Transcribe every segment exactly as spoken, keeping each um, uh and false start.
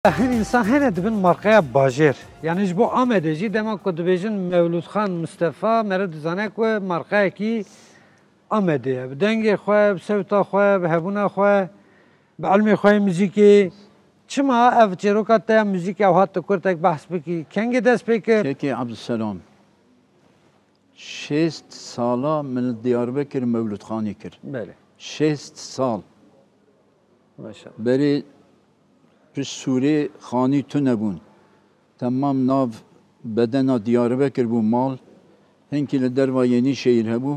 Hin însan hene dibin marqeya bajêr. Yanî ji bo Amedê jî dema ku dibêjin Mewlûdxan Mistefa, meriv dizane ku marqeyekî Amedê ye. Bi dengê xwe, bi sewta xwe, bi hebûna xwe, bi ilmê xwe yê muzîkê. Çima ev çêroka te ya muzîkê ew hat tu kurtek behs bikî? Kengê dest pê kir? Kekê Ebdulselam, şêst sala min li Diyarbekir Mewlûdxanî kir. Belê. Şêst sal. Maşallah. Berê pişt sûrê xanî tune bûn. Temam nav bedena Diyarbekir bû mal. Hinkî li derva Yenîşehîr hebû.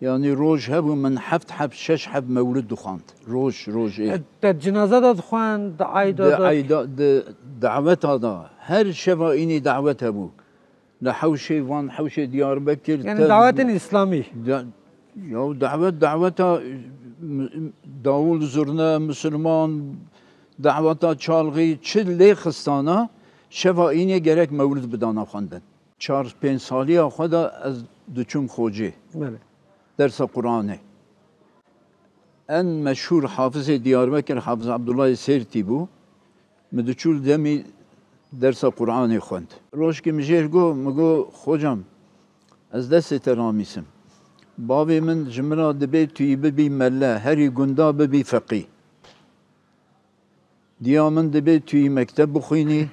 Yanî roj hebû min heft heb, şeş heb mewlid dixwand. Roj, rojê. E, te cinaza da dixwend, di eyda Di da? eyda, di daweta da. Her şeva înî dawet hebû. Li hewşê van, hewşê Diyarbekir, Yanî tev- dawetên îslamî. Da-, ya dawet, daweta, m-, dawul zurne, musulman, daweta çalgî, çi lê xistana, şeva înê gerek mewlid bidana xwendin. Çar pênc saliya xwe de ez diçûm xocê. Belê. Dersa Qur'anê. En meşhûr hafizê Diyarbekir Hafiz Abdullahê Sêrtî bû. Min diçû li demî dersa Qur'anê xwend. Rojkî min jê re got, min got, "Xocam, ez destê te ramîsim. Bavê min ji min re dibê tu yî bibî mele, herî gunda bibî feqî. Diya min dibê tu yî mekteb bixwînî,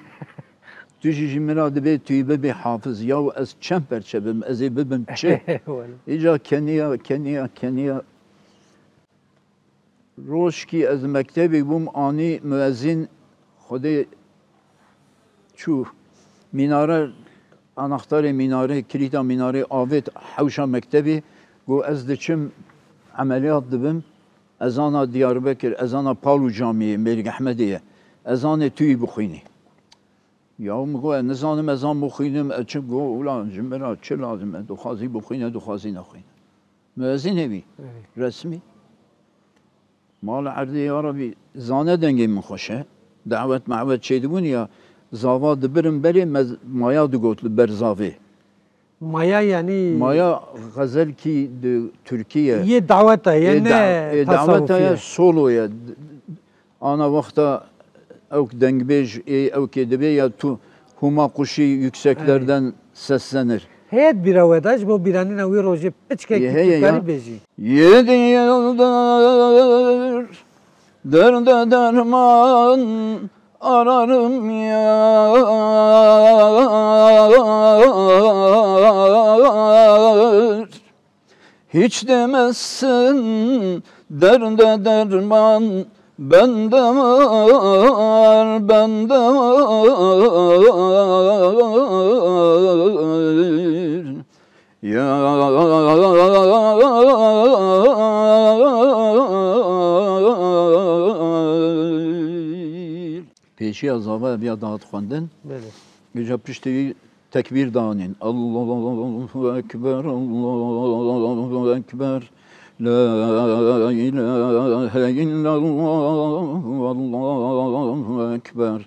tu jî ji min re dibê tu yî bibî hafiz. Yaw ez çend perçe bim, ez ê bibim çi?" Wele. Îca keniya, keniya, keniya. Rojkî ez li mektebê bûm, anî muezîn Xwedê çû mînare, anahtarê mînarê, kilîta mînarê avêt hewşa mektebê, got, "Ez diçim, emeliyat dibim, ezana Diyarbekir, ezana Palû Camiyê, Mêlik Ehmedê ye. Ezanê tu yî bixwînî." Ya min got, "Ez nizanim ezan bixwînim, ez çi?" Got, "Ulan ji min re çi lazim e? Dixwazî bixwîne, dixwazî nexwîne." Muezînê bî, Evet. resmî. Mal erdê ya Rebî, zane dengê min xweş e. Dawet mewet çêdibûn ya, zava dibirin berê me maya digot li ber zavê. Maya yanî Maya xezelkî di Tirkiye. Yê daweta ye, Ê ne da-, ê daweta ye, tasawufî ye. Solo ye. Ana wexta ewk dengbêj ê ewkê dibê ya tu huma quşî yükseklerden seslenir. Heyet bîra we da ji bo bîranîna wî rojê piçkekî Ye, heye tu karî ya. bêjî. Yedi yıldır derde derman ararım yar. Hiç demezsin derde derman, bende var, bende var. Yar. Pêşiya zava ev ya dihat xwendin. Belê. Îca piştî wî tekbîr danîn. Allahu Ekber, Allahu Ekber. La ilahe illallah, Allahu Ekber.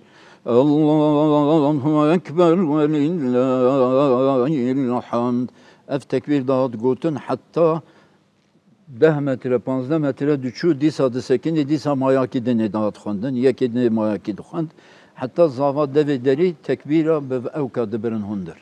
Allahu Ekber ve lillahil hamd. Ev tekbîr dihat gotin heta deh metre, panzdeh metre diçû, dîsa disekinî, dîsa mayakî dinê dihat xwendin, yekê dinê mayakî dixwend. Heta zava devê derî tekbîra bi ewka dibirin hundir.